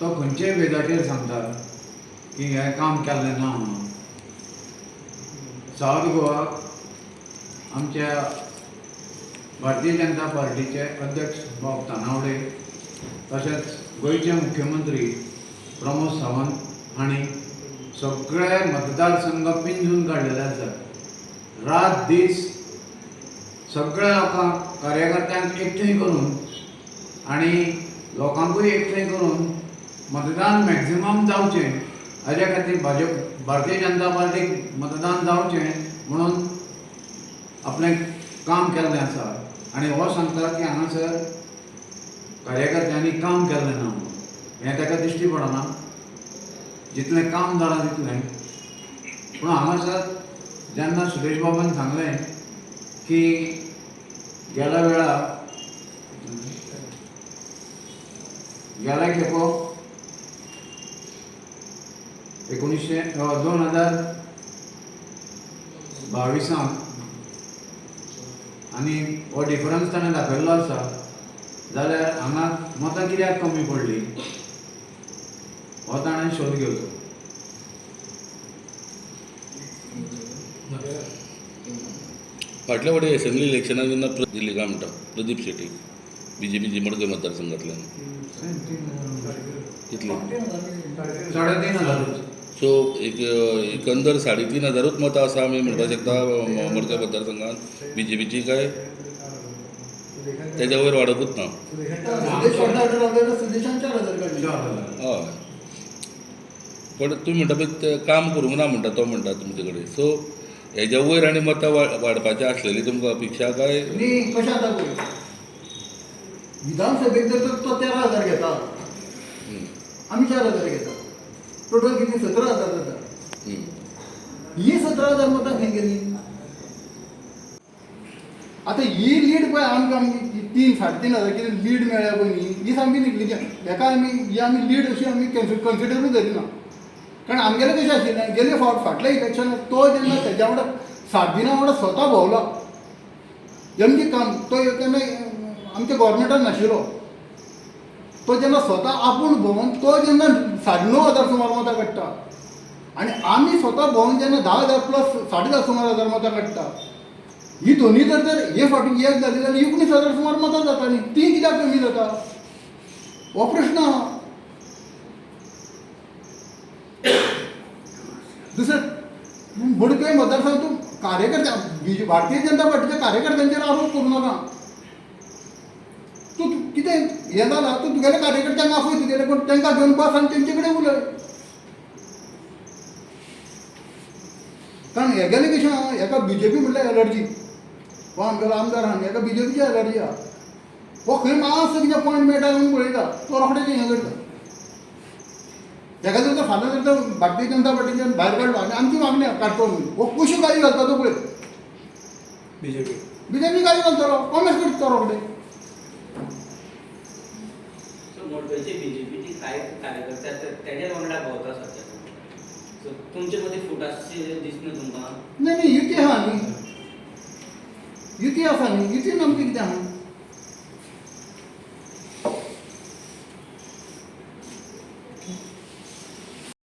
तो खंयच्याय वेदाचेर सांगता की हें काम केल्लें ना म्हणून. सावथ गोवा आमच्या भारतीय जनता पार्टीचे अध्यक्ष बाब तानावडे तशेंच गोंयचे मुख्यमंत्री प्रमोद सावंत हांणी सगळे मतदारसंघ पिंजून काडलेले आसात. रात दीस सगळ्या लोकांक कार्यकर्त्यांक एकठांय करून आनी लोकांकूय एकठांय करून मतदान मॅक्झिमम जावचें हाज्या खातीर भाजप भारतीय जनता पार्टीक मतदान जावचें म्हणून आपलें काम केल्लें आसा. आनी हो सांगता की हांगासर कार्यकर्त्यांनी काम केल्लें ना म्हणून हें ताका दिश्टी पडना. जितलें काम जालां तितलें. पूण हांगासर जेन्ना सुदेश बाबान सांगलें की गेल्या वेळा गेल्या खेपो 2022 आनी हो डिफरन्स ताणें दाखयल्लो आसा जाल्यार हांगा मतां कित्याक कमी पडली हो ताणें शोध घेवचो. फाटल्या फावटी एसेंब्ली इलेक्शनाक जेन्ना दिल्ली काय म्हणटा प्रदीप शेट्टी बीजेपीची मडकय मतदारसंघातल्यान कितली 3,500. सो एक एकंदर 3,500 मतां आसा आमी म्हणपाक शकता मडकय मतदारसंघात बीजेपीची काय तेज्या वयर वाडकूच ना. हय, पण तुमी म्हणटा पळय काम करूंक ना म्हणटा तो म्हणटा तुमचे कडेन. सो हेज्या वयर आनी मतां वाडपाचें आसलेली तुमकां अपेक्षा काय? न्ही, कशें आतां पळय विधानसभेक जर तो 13,000 घेता, आमी 4,000 घेता, टोटल कितें 17,000 जाता. ही 17,000 मतां खंय गेली? आतां ही लीड पळय आमकां 3,000 3,500 कितें लीड मेळ्ळ्या पळय न्ही, ही सामकी निगली. हेका आमी ही आमी लीड अशी आमी कन्सिडरूय धरिना. कारण आमगेलें कशें आशिल्लें गेले फावट फाटल्या इलेक्शनाक तो जेन्ना तेज्या वांगडा 7 दिनां वांगडा स्वता भोंवलो, एमजी काम तो केन्ना आमच्या गोवोरमेंटान नाशिल्लो, तो जेन्ना स्वता आपूण भोंवन तो जेन्ना 9,500 सुमार मतां काडटा आनी आमी स्वता भोंवन जेन्ना 10,000 प्लस 10,500 सुमार हजार मतां काडटा, ही दोनी जर तर हे फावटी एक जाली जाल्यार 19,000 सुमार मतां जाता न्ही, ती कित्याक कमी जाता हो प्रश्न आहा. दुसरें मडकय मतदारसंघ तूं कार्यकर्ते भारतीय जनता पार्टीच्या कार्यकर्त्यांचेर आरोप करूं नाका. तूं कितें हें जालां तूं तुगेल्या कार्यकर्त्यांक आफय, तुगेले कोण तांकां घेवन बस आनी तेंचे कडेन उलय. कारण हेगेलें कशें आहा, हेका बीजेपी म्हटल्यार एलर्जी, हो आमगेलो आमदार आहा न्ही, हेका बीजेपीची एलर्जी आहा. हो खंय मातसो कितें पॉयंट मेळटा म्हणून पळयता, तो रोखडें हें करता. तेका जर फाल्यां जर तो भारतीय जनता पार्टीच्यान भायर काडलो आनी आमची मागणी काडटलो म्हणून हो कश्यो गाळी घालता तो पळय, बीजेपी गाळी घालतलो, कॉमेंट करता तो रोखडे. मडकयचे बीजेपीची कांय कार्यकर्ते आसात तेज्या वांगडा भोंवता सद्या, सो तुमचे मदीं फूट आसची दिसना तुमकां? न्ही न्ही, युती आहा न्ही, युती आसा न्ही, युतीन आमकां कितें आहा.